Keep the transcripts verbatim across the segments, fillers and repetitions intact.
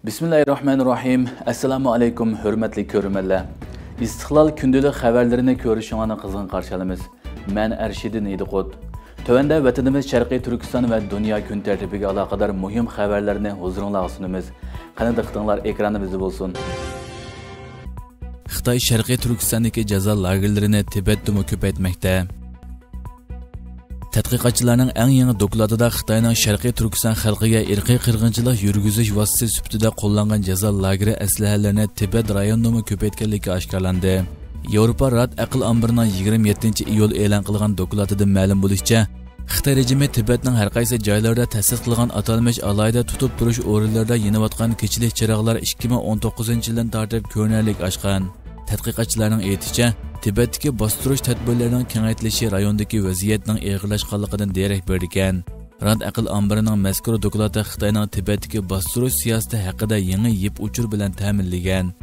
بىسمىللاھىررەھمانىررەھىم. ئەسسالامۇ ئەلەيكۇم، ھۆرمەتلىك كۆرۈرمەنلەر. ئىستىقلال كۈندىلىك خەۋەرلىرىنى كۆرۈشۈڭلارنى قىزغىن قارشى ئالىمىز. مەن ئەرشىدىن ئىدىقۇت. تۆۋەندە ۋەتىنىمىز شەرقىي تۈركىستان ۋە دۇنيا كۈن تەرتىپىگە ئالاقىدار مۇھىم خەۋەرلەرنى ھۇزۇرۇڭلارغا سۇنىمىز. قېنى دىققىتىڭلار ئېكرانىمىزدا بولسۇن. خىتاي شەرقىي تۈركىستاندىكى جازا لاگېرلىرىنى تىبەتتىمۇ كۆپەيتمەكتە. تەتقىقاتچىلارنىڭ ئەڭ يېڭى دوكلاتىدا خىتاينىڭ شەرقىي تۈركىستان خەلقىگە ئىرقىي قىرغىنچىلىق يۈرگۈزۈش ۋاسىتىسى سۈپىتىدە قوللانغان جازا لاگېرى ئەسلىھەلىرىنى تىبەت رايونىدىمۇ كۆپەيتكەنلىكى ئاشكارىلاندى. ياۋروپا رات ئەقىل ئامبىرىنىڭ يىگىرمە يەتتىنچى ئىيۇل ئېلان قىلغان دوكلاتىدا مەلۇم بولۇشىچە، خىتاي رېجىمى تىبەتنىڭ ھەر قايسى جايلىرىدا تەسىس قىلغان ئاتالمىش ئالاھىدە تۇتۇپ تۇرۇش ئورۇنلىرىدا يېنىۋاتقان كېچىلىك چىراغلار ئىككى مىڭ ئون توققۇزىنچى يىلدىن تارتىپ كۆرۈنەرلىك ئاشقان. تەتقىقاتچىلارنىڭ ئېيتىشىچە، تىبەتتىكى باستۇرۇش تەدبىرلىرىنىڭ كېڭەيتىلىشى رايوندىكى ۋەزىيەتنىڭ ئېغىرلاشقانلىقىدىن دېرەك بېرىدىكەن. رات ئەقىل ئامبىرىنىڭ مەزكۇر دوكلاتى خىتاينىڭ تىبەتتىكى باستۇرۇش سىياسىتى ھەققىدە يېڭى يىپ ئۇچۇر بىلەن تەمىنلىگەن.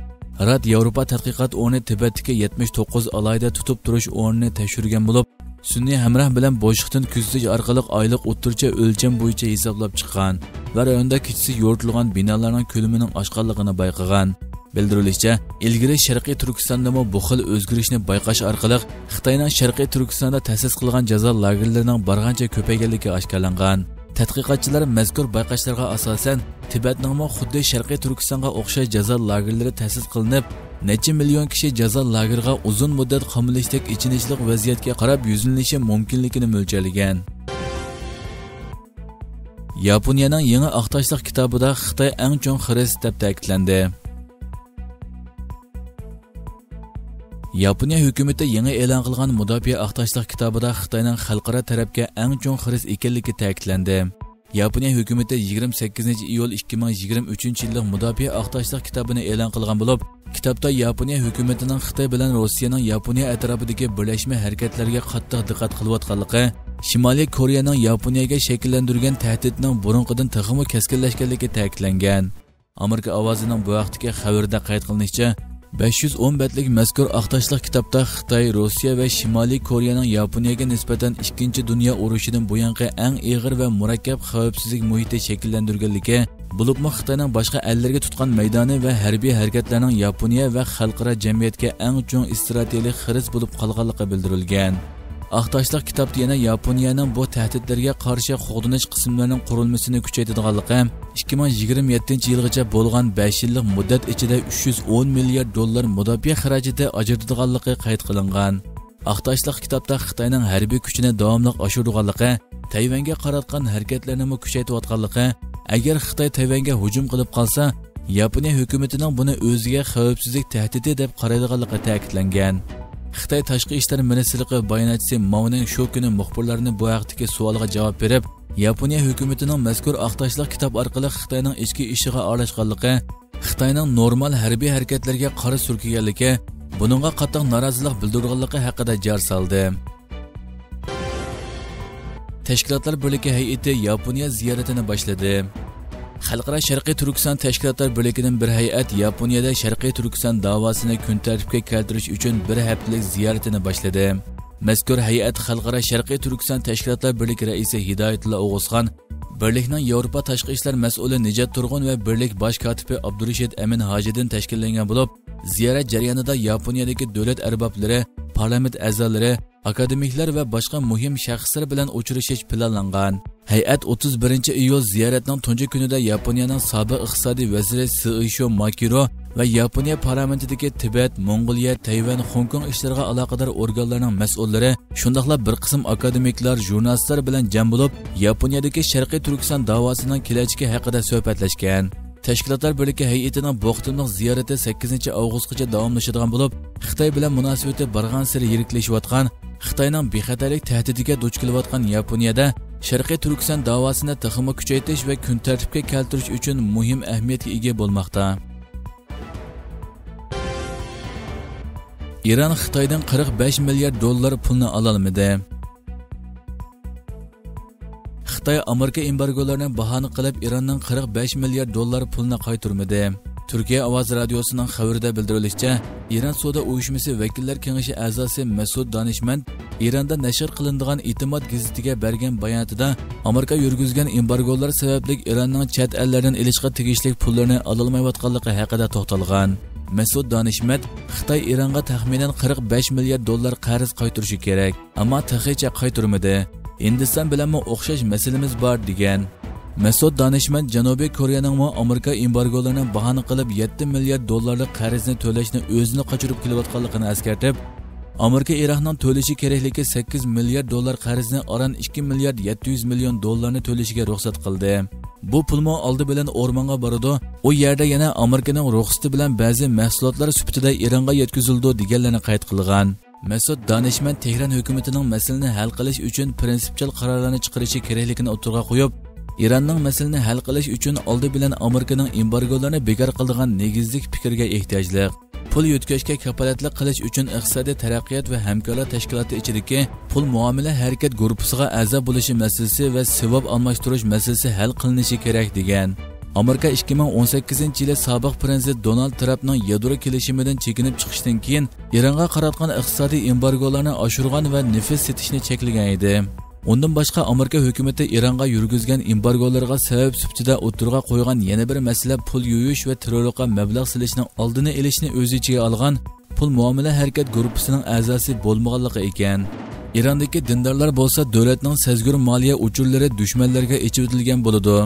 رات ياۋروپا تەتقىقات ئورنى تىبەتتىكى يەتمىش توققۇز ئالاھىدە تۇتۇپ تۇرۇش ئورنىنى تەكشۈرگەن بولۇپ، سۈنئىي ھەمراھ بىلەن بوشلۇقتىن كۆزىتىش ئارقىلىق ئايلىق ئوتتۇرىچە ئۆلچەم بويىچە ھېسابلاپ چىققان ۋە رايوندا كېچىسى يورۇتۇلغان بىنالارنىڭ كۆلىمىنىڭ ئاشقانلىقىنى بايقىغان. بىلدۈرۈلۈشىچە، ئىلگىرى شەرقىي تۈركىستاندىمۇ بۇ خىل ئۆزگىرىشنى بايقاش ئارقىلىق خىتاينىڭ شەرقىي تۈركىستاندا تەسىس قىلغان جازا لاگېرلىرىنىڭ بارغانچە كۆپەيگەنلىكى ئاشكارىلانغان. تەتقىقاتچىلار مەزكۇر بايقاشلارغا ئاساسەن، تىبەتنىڭمۇ خۇددى شەرقىي تۈركىستانغا ئوخشاش جازا لاگېرلىرى تەسىس قىلىنىپ، نەچچە مىليون كىشى جازا لاگېرىغا ئۇزۇن مۇددەت قامىلىشتەك ئېچىنىشلىق ۋەزىيەتكە قاراپ يۈزلىنىشى مۇمكىنلىكىنى مۆلچەرلىگەن. ياپونىيەنىڭ يېڭى ئاق تاشلىق كىتابىدا خىتاي ئەڭ چوڭ خىرىس دەپ تەكىتلەندى. ياپونىيە ھۆكۈمىتى يېڭى ئېلان قىلغان مۇداپىئە ئاق تاشلىق كىتابىدا خىتاينىڭ خەلقئارا تەرەپكە ئەڭ چوڭ خىرىس ئىكەنلىكى تەكىتلەندى. ياپونىيە ھۆكۈمىتى يىگىرمە سەككىزىنچى ئىيۇل ئىككى مىڭ يىگىرمە ئۈچىنچى يىللىق مۇداپىئە ئاق تاشلىق كىتابىنى ئېلان قىلغان بولۇپ، كىتابتا ياپونىيە ھۆكۈمىتىنىڭ خىتاي بىلەن روسىيەنىڭ ياپونىيە ئەتراپىدىكى بىرلەشمە ھەرىكەتلەرگە قاتتىق دىققەت قىلىۋاتقانلىقى، شىمالىي كورېيەنىڭ ياپونىيەگە شەكىللەندۈرگەن تەھدىتىنىڭ بۇرۇنقىدىن تېخىمۇ كەسكىنلەشكەنلىكى تەكىتلەنگەن. ئامېرىكا ئاۋازىنىڭ بۇ ھەقتىكى خەۋىرىدە قەيت قىلىنىشىچە، بەش يۈز ئون بەتلىك مەزكۇر ئاق تاشلىق كىتابتا خىتاي، روسىيە ۋە شىمالىي كورېيەنىڭ ياپونىيەگە نىسبەتەن ئىككىنچى دۇنيا ئۇرۇشىدىن بۇيانقى ئەڭ ئېغىر ۋە مۇرەككەپ خەۋپسىزلىك مۇھىتى شەكىللەندۈرگەنلىكى، بولۇپمۇ خىتاينىڭ باشقا ئەللەرگە تۇتقان مەيدانى ۋە ھەربىي ھەرىكەتلەرنىڭ ياپونىيە ۋە خەلقئارا جەمئىيەتكە ئەڭ چوڭ ئىستراتېگىيەلىك خىرىس بولۇپ قالغانلىقى بىلدۈرۈلگەن. ئاق تاشلىق كىتابتا يەنە ياپونىيەنىڭ بۇ تەھدىتلەرگە قارشى قوغدىنىش قىسىملىرىنىڭ قۇرۇلمىسىنى كۈچەيتىدىغانلىقى، ئىككى مىڭ يىگىرمە يەتتىنچى يىلغىچە بولغان بەش يىللىق مۇددەت ئىچىدە ئۈچ يۈز ئون مىليارد دوللار مۇداپىئە خىراجىتى ئاجرىتىدىغانلىقى قەيت قىلىنغان. ئاق تاشلىق كىتابتا خىتاينىڭ ھەربىي كۈچىنى داۋاملىق ئاشۇرىدىغانلىقى، تەيۋەنگە قاراتقان ھەرىكەتلىرىنىمۇ كۈچەيتىۋاتقانلىقى، ئەگەر خىتاي تەيۋەنگە ھۇجۇم قىلىپ قالسا، ياپونىيە ھۆكۈمىتىنىڭ بۇنى ئۆزىگە خەۋپسىزلىك تەھدىتى دەپ قارايدىغانلىقى تەكىتلەنگەن. خىتاي تاشقى ئىشلار مىنىستىرلىقى باياناتچىسى ماۋنىڭ شۇ كۈنى مۇخبىرلارنى بۇ ھەقتىكى سوئالغا جاۋاب بېرىپ، ياپونىيە ھۆكۈمىتىنىڭ مەزكۇر ئاق تاشلىق كىتاب ئارقىلىق خىتاينىڭ ئىچكى ئىشىغا ئارىلاشقانلىقى، خىتاينىڭ نورمال ھەربىي ھەرىكەتلىرىگە قارا سۈركىگەنلىكى، بۇنىڭغا قاتتىق نارازىلىق بىلدۈرىدىغانلىقى ھەققىدە جار سالدى. تەشكىلاتلار بىرلىكى ھەيئىتى ياپونىيە زىيارىتىنى باشلىدى. خەلقئارا شەرقىي تۈركىستان تەشكىلاتلار بىرلىكىدىن بىر ھەيئەت ياپونىيەدە شەرقىي تۈركىستان داۋاسىنى كۈن تەرتىپكە كەلتۈرۈش ئۈچۈن بىر ھەپتىلىك زىيارىتىنى باشلىدى. مەزكۇر ھەيئەت خەلقئارا شەرقىي تۈركىستان تەشكىلاتلار بىرلىكى رەئىسى ھىدايەتۇللا ئوغۇزخان، بىرلىكنىڭ ياۋروپا تاشقى ئىشلار مەسئۇلى نىجات تۇرغۇن ۋە بىرلىك باش كاتىپى ئابدۇرېشىت ئەمىن ھاجىدىن تەشكىللەنگەن بولۇپ، زىيارەت جەريانىدا ياپونىيەدىكى دۆلەت ئەربابلىرى، پارلامېنت ئەزالىرى، ئاكادېمىكلار ۋە باشقا مۇھىم شەخسلەر بىلەن ئۇچرىشىش پىلانلانغان. ھەيئەت ئوتتۇز بىرىنچى ئىيۇل زىيارەتنىڭ تۇنجى كۈنىدە ياپونىيەنىڭ سابىق ئىقتىسادىي ۋەزىرى سېئىشو ماكىرو ۋە ياپونىيە پارلامېنتىدىكى تىبەت، موڭغۇلىيە، تەيۋەن، خوڭكوڭ ئىشلىرىغا ئالاقىدار ئورگانلارنىڭ مەسئۇللىرى، شۇنداقلا بىر قىسىم ئاكادېمىكلار، ژۇرنالىستلار بىلەن جەم بولۇپ، ياپونىيەدىكى شەرقىي تۈركىستان داۋاسىنىڭ كېلەچىكى ھەققىدە سۈھبەتلەشكەن. تەشكىلاتلار بىرلىكى ھەيئىتىنىڭ بۇ قېتىملىق زىيارىتى سەككىزىنچى ئاۋغۇستقىچە داۋاملىشىدىغان بولۇپ، خىتاي بىلەن مۇناسىۋىتى بارغانسېرى يىرىكلىشىۋاتقان، خىتاينىڭ بىخەتەرلىك تەھدىتىگە دۇچ كېلىۋاتقان ياپونىيەدە شەرقىي تۈركىستان داۋاسىنى تېخىمۇ كۈچەيتىش ۋە كۈن تەرتىپكە كەلتۈرۈش ئۈچۈن مۇھىم ئەھمىيەتكە ئىگە بولماقتا. ئىران خىتايدىن قىرىق بەش مىليارد دوللار پۇلنى ئالالمىدى. خىتاي ئامېرىكا ئېمبارگولىرىنى باھانە قىلىپ، ئىراننىڭ قىرىق بەش مىليارد دوللار پۇلىنى قايتۇرمىدى. تۈركىيە ئاۋازى رادىيوسىنىڭ خەۋىرىدە بىلدۈرۈلۈشىچە، ئىران سودا ئۇيۇشمىسى ۋەكىللەر كېڭىشى ئەزاسى مەسۇد دانىشمەند ئىراندا نەشر قىلىنىدىغان ئېتىماد گېزىتىگە بەرگەن باياناتىدا، ئامېرىكا يۈرگۈزگەن ئېمبارگولار سەۋەبلىك ئىراننىڭ چەت ئەللەردىن ئېلىشقا تېگىشلىك پۇللىرىنى ئالالمايۋاتقانلىقى ھەققىدە توختالغان. مەسۇد دانىشمەند خىتاي ئىرانغا تەخمىنەن قىرىق بەش مىليارد دوللار قەرز قايتۇرۇشى كېرەك، ئەمما تېخىچە قايتۇرمىدى. ھىندىستان بىلەنمۇ ئوخشاش مەسىلىمىز بار، دېگەن. مەسۇد دانىشمەند جەنۇبىي كورېيەنىڭمۇ ئامېرىكا ئېمبارگولىرىنى باھانە قىلىپ يەتتە مىليارد دوللارلىق قەرزنى تۆلەشنى ئۆزىنى قاچۇرۇپ كېلىۋاتقانلىقىنى ئەسكەرتىپ، ئامېرىكا ئىراقنىڭ تۆلىشى كېرەكلىكى سەككىز مىليارد دوللار قەرزنى ئاران ئىككى مىليارد يەتتە يۈز مىليون دوللارنى تۆلىشىگە رۇخسەت قىلدى. بۇ پۇلمۇ ئالدى بىلەن ئورمانغا بارىدۇ، ئۇ يەردە يەنە ئامېرىكىنىڭ رۇخسىتى بىلەن بەزى مەھسۇلاتلار سۈپىتىدە ئىرانغا يەتكۈزۈلىدۇ، دېگەنلەرنى قەيت قىلغان. مەسۇد دانىشمەند تېھران ھۆكۈمىتىنىڭ مەسىلىنى ھەل قىلىش ئۈچۈن پىرىنسىپچىل قارارلارنى چىقىرىشى كېرەكلىكىنى ئوتتۇرىغا قويۇپ، ئىراننىڭ مەسىلىنى ھەل قىلىش ئۈچۈن ئالدى بىلەن ئامېرىكىنىڭ ئېمبارگولىرىنى بىكار قىلىدىغان نېگىزلىك پىكىرگە ئېھتىياجلىق. پۇل يۆتكەشكە كاپالەتلىك قىلىش ئۈچۈن ئىقتىسادىي تەرەققىيات ۋە ھەمكارلىق تەشكىلاتى ئىچىدىكى پۇل مۇئامىلە ھەرىكەت گۇرۇپپىسىغا ئەزا بولۇشى مەسىلىسى ۋە سېۋاب ئالماشتۇرۇش مەسىلىسى ھەل قىلىنىشى كېرەك، دېگەن. ئامېرىكا ئىككى مىڭ ئون سەككىزىنچى يىلى سابىق پىرېزىدېنت دونالد ترامپنىڭ يادرو كېلىشىمىدىن چېكىنىپ چىقىشتىن كېيىن، ئىرانغا قاراتقان ئىقتىسادىي ئېمبارگولارنى ئاشۇرغان ۋە نېفىت سېتىشنى چەكلىگەن ئىدى. ئۇندىن باشقا، ئامېرىكا ھۆكۈمىتى ئىرانغا يۈرگۈزگەن ئېمبارگولىرىغا سەۋەب سۈپىتىدە ئوتتۇرىغا قويغان يەنە بىر مەسىلە پۇل يۇيۇش ۋە تېررورلۇققا مەبلەغ سېلىشنىڭ ئالدىنى ئېلىشنى ئۆز ئىچىگە ئالغان پۇل مۇئامىلە ھەرىكەت گۇرۇپپىسىنىڭ ئەزاسى بولمىغانلىقى ئىكەن. ئىراندىكى دىندارلار بولسا دۆلەتنىڭ سەزگۈر مالىيە ئۇچۇرلىرى دۈشمەنلەرگە ئېچىۋېتىلگەن بولىدۇ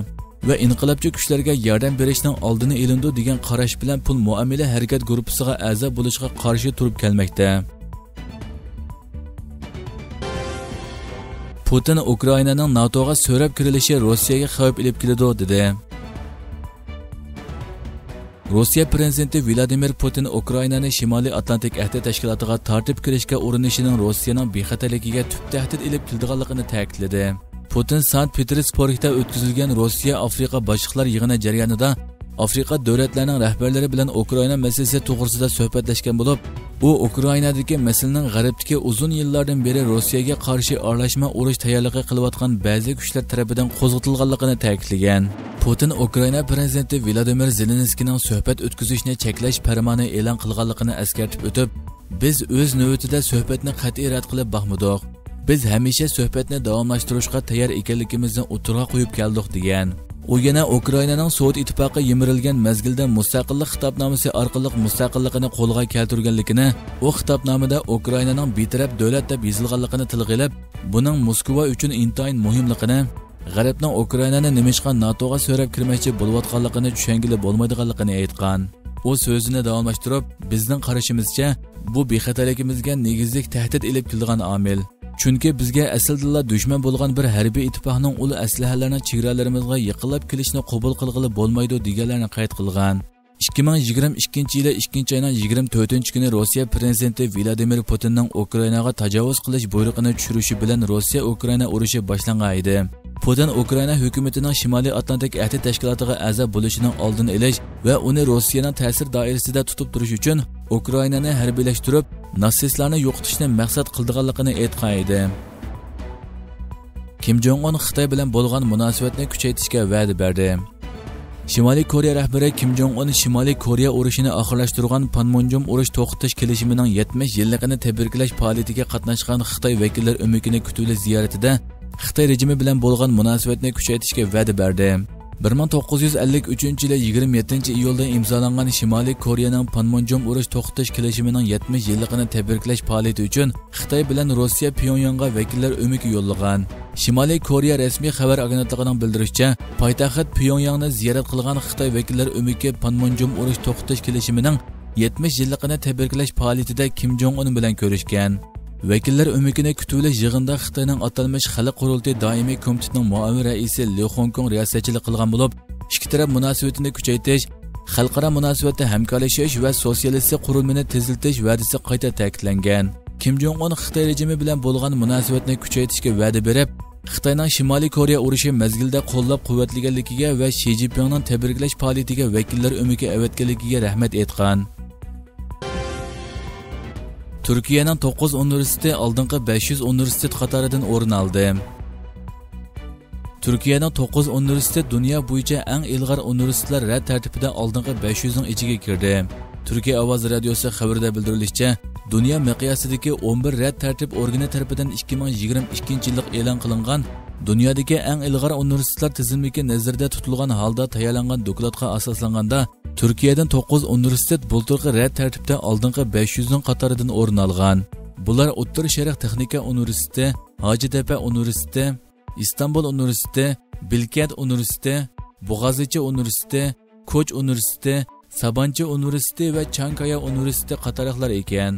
ۋە ئىنقىلابچى كۈچلەرگە ياردەم بېرىشنىڭ ئالدىنى ئېلىنىدۇ، دېگەن قاراش بىلەن پۇل مۇئامىلە ھەرىكەت گۇرۇپپىسىغا ئەزا بولۇشقا قارشى تۇرۇپ كەلمەكتە. پۇتىن ئۇكرائىنانىڭ ناتوغا سۆرەپ كىرىلىشى روسىيەگە خەۋپ ئېلىپ كېلىدۇ، دېدى. روسىيە پىرېزىدېنتى ۋلادىمىر پۇتىن ئۇكرائىنانى شىمالىي ئاتلانتىك ئەھدى تەشكىلاتىغا تارتىپ كىرىشكە ئۇرۇنۇشىنىڭ روسىيەنىڭ بىخەتەرلىكىگە تۈپ تەھدىت ئېلىپ كېلىدىغانلىقىنى تەكىتلىدى. پۇتىن سانت پېتېرسبۇرگدا ئۆتكۈزۈلگەن روسىيە ئافرىقا باشلىقلار يىغىنى جەريانىدا ئافرىقا دۆلەتلەرنىڭ رەھبەرلىرى بىلەن ئۇكرائىنا مەسىلىسى توغرىسىدا سۆھبەتلەشكەن بولۇپ، ئۇ ئۇكرائىنادىكى مەسىلىنىڭ غەربتىكى ئۇزۇن يىللاردىن بېرى روسىيەگە قارشى ئارىلاشما ئۇرۇش تەييارلىقى قىلىۋاتقان بەزى كۈچلەر تەرىپىدىن قوزغىتىلغانلىقىنى تەكىتلىگەن. پۇتىن ئۇكرائىنا پىرېزىدېنتى ۋلادىمىر زېلېنسكىينىڭ سۆھبەت ئۆتكۈزۈشنى چەكلەش پەرمانى ئېلان قىلغانلىقىنى ئەسكەرتىپ ئۆتۈپ، بىز ئۆز نۆۋىتىدە سۆھبەتنى قەتئىي رەت قىلىپ باقمىدۇق. بىز ھەمىشە سۆھبەتنى داۋاملاشتۇرۇشقا تەييار ئىكەنلىكىمىزنى ئوتتۇرىغا قويۇپ كەلدۇق، دېگەن. ئۇ يەنە ئۇكرائىنانىڭ سوۋېت ئىتتىپاقى يىمىرىلگەن مەزگىلدە مۇستەقىللىق خىتابنامىسى ئارقىلىق مۇستەقىللىقىنى قولغا كەلتۈرگەنلىكىنى، ئۇ خىتابنامىدە ئۇكرائىنانىڭ بىتەرەپ دۆلەت دەپ يېزىلغانلىقىنى تىلغا ئېلىپ، بۇنىڭ موسكۋا ئۈچۈن ئىنتايىن مۇھىملىقىنى، غەربنىڭ ئۇكرائىنانى نېمىشقا ناتوغا سۆرەپ كىرمەكچى بولۇۋاتقانلىقىنى چۈشەنگىلى بولمايدىغانلىقىنى ئېيتقان. ئۇ سۆزىنى داۋاملاشتۇرۇپ، بىزنىڭ قارىشىمىزچە، بۇ بىخەتەرلىكىمىزگە نېگىزلىك تەھدىت ئېلىپ كېلىدىغان ئامىل. چۈنكى بىزگە ئەسلىدىنلا دۈشمەن بولغان بىر ھەربىي ئىتتىپاقنىڭ ئۇل ئەسلىھەلەرنىڭ چېگرالىرىمىزغا يېقىنلاپ كېلىشىنى قوبۇل قىلغىلى بولمايدۇ، دېگەنلەرنى قەيت قىلغان. ئىككى مىڭ يىگىرمە ئىككىنچى يىلى ئىككىنچى ئاينىڭ يىگىرمە تۆتىنچى كۈنى روسىيە پىرېزىدېنتى ۋلادىمىر پۇتىننىڭ ئۇكرائىناغا تاجاۋۇز قىلىش بۇيرۇقىنى چۈشۈرۈشى بىلەن روسىيە ئۇكرائىنا ئۇرۇشى باشلانغان ئىدى. پۇتىن ئۇكرائىنا ھۆكۈمىتىنىڭ شىمالىي ئاتلانتىك ئەھدى تەشكىلاتىغا ئەزا بولۇشىنىڭ ئالدىنى ئېلىش ۋە ئۇنى روسىيەنىڭ تەسىر دائىرىسىدە تۇتۇپ تۇرۇش ئۈچۈن ئۇكرائىنانى ھەربىيلەشتۈرۈپ، ناتسىستلارنى يوقىتىشنى مەقسەت قىلىدىغانلىقىنى ئېيتقان ئىدى. كىم جوڭ ئۇن خىتاي بىلەن بولغان مۇناسىۋەتنى كۈچەيتىشكە ۋەدە بەردى. شىمالىي كورېيە رەھبىرى كىم جوڭ ئۇن شىمالىي كورېيە ئۇرۇشىنى ئاخىرلاشتۇرغان پانمۇنجوم ئۇرۇش توختىتىش كېلىشىمىنىڭ يەتمىش يىللىقىنى تەبرىكلەش پائالىيىتىگە قاتناشقان خىتاي ۋەكىللەر ئۆمىكىنى كۈتۈۋېلىش زىيارىتىدە خىتاي رېجىمى بىلەن بولغان مۇناسىۋەتنى كۈچەيتىشكە ۋەدە بەردى. بىر مىڭ توققۇز يۈز ئەللىك ئۈچىنچى يىلى يىگىرمە يەتتىنچى ئىيۇلدا ئىمزالانغان شىمالىي كورېيەنىڭ پانمۇنجوم ئۇرۇش توختىتىش كېلىشىمىنىڭ يەتمىش يىللىقىنى تەبرىكلەش پائالىيىتى ئۈچۈن خىتاي بىلەن روسىيە پيۇڭياڭغا ۋەكىللەر ئۆمىكى يوللىغان. شىمالىي كورېيە رەسمىي خەۋەر ئاگېنتلىقىنىڭ بىلدۈرۈشىچە، پايتەخت پيۇڭياڭنى زىيارەت قىلغان خىتاي ۋەكىللەر ئۆمىكى پانمۇنجوم ئۇرۇش توختىتىش كېلىشىمىنىڭ يەتمىش يىللىقىنى تەبرىكلەش پائالىيىتىدە كىم جوڭ ئۇن بىلەن كۆرۈشكەن. ۋەكىللەر ئۆمىكىنى كۈتۈۋېلىش يىغىنىدا خىتاينىڭ ئاتالمىش خەلق قۇرۇلتىيى دائىمىي كومىتېتىنىڭ مۇئاۋىن رەئىسى لى خۇڭكۇڭ رىياسەتچىلىك قىلغان بولۇپ، ئىككى تەرەپ مۇناسىۋىتىنى كۈچەيتىش، خەلقئارا مۇناسىۋەتتە ھەمكارلىشىش ۋە سوتسىيالىستىك قۇرۇلمىنى تېزلىتىش ۋەدىسى قايتا تەكىتلەنگەن. كىم جوڭ ئۇن خىتاي رېجىمى بىلەن بولغان مۇناسىۋەتنى كۈچەيتىشكە ۋەدە بېرىپ، خىتاينىڭ شىمالىي كورېيە ئۇرۇشى مەزگىلىدە قوللاپ قۇۋۋەتلىگەنلىكىگە ۋە شى جىنپىڭنىڭ تەبرىكلەش پائالىيىتىگە ۋەكىللەر ئۆمىكى ئەۋەتكەنلىكىگە رەھمەت ئېيتقان. تۈركىيەنىڭ توققۇز ئۇنىۋېرسىتېتى ئالدىنقى بەش يۈز ئۇنىۋېرسىتېت قاتارىدىن ئورۇن ئالدى. تۈركىيەنىڭ توققۇز ئۇنىۋېرسىتېت دۇنيا بويىچە ئەڭ ئىلغار ئۇنىۋېرسىتېتلار رەت تەرتىپىدە ئالدىنقى بەش يۈزنىڭ ئىچىگە كىردى. تۈركىيە ئاۋازى رادىيوسى خەۋىرىدە بىلدۈرۈلۈشىچە، دۇنيا مىقياسىدىكى ئون بىر رەت تەرتىپ ئورگىنى تەرىپىدىن ئىككى مىڭ يىگىرمە ئىككىنچى يىللىق ئېلان قىلىنغان دۇنيادىكى ئەڭ ئىلغار ئۇنىۋېرسىتېتلار تىزىملىكى نەزىرىدە تۇتۇلغان ھالدا تەييارلانغان دوكلاتقا ئاساسلانغاندا، تۈركىيەدىن توققۇز ئۇنىۋېرسىتېت بۇلتۇرقى رەت تەرتىپتە ئالدىنقى بەش يۈزنىڭ قاتارىدىن ئورۇن ئالغان. بۇلار ئوتتۇرا شەرق تېخنىكا ئۇنىۋېرسىتېتى، ھاجىتەپە ئۇنىۋېرسىتېتى، ئىستانبۇل ئۇنىۋېرسىتېتى، بىلكەنت ئۇنىۋېرسىتېتى، بوغازىچى ئۇنىۋېرسىتېتى، كوچ ئۇنىۋېرسىتېتى، سابانچى ئۇنىۋېرسىتېتى ۋە چانكايا ئۇنىۋېرسىتېتى قاتارلىقلار ئىكەن.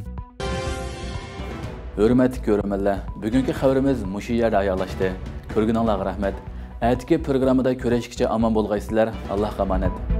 ھۆرمەتلىك كۆرۈرمەنلەر، بۈگۈنكى خەۋىرىمىز مۇشۇ يەردە ئاياغلاشتى. كۆرگىنىڭلارغا رەھمەت. ئەتىكى پروگراممىدا كۆرۈشكىچە ئامان بولغايسىلەر. ئاللاھقا ئامانەت.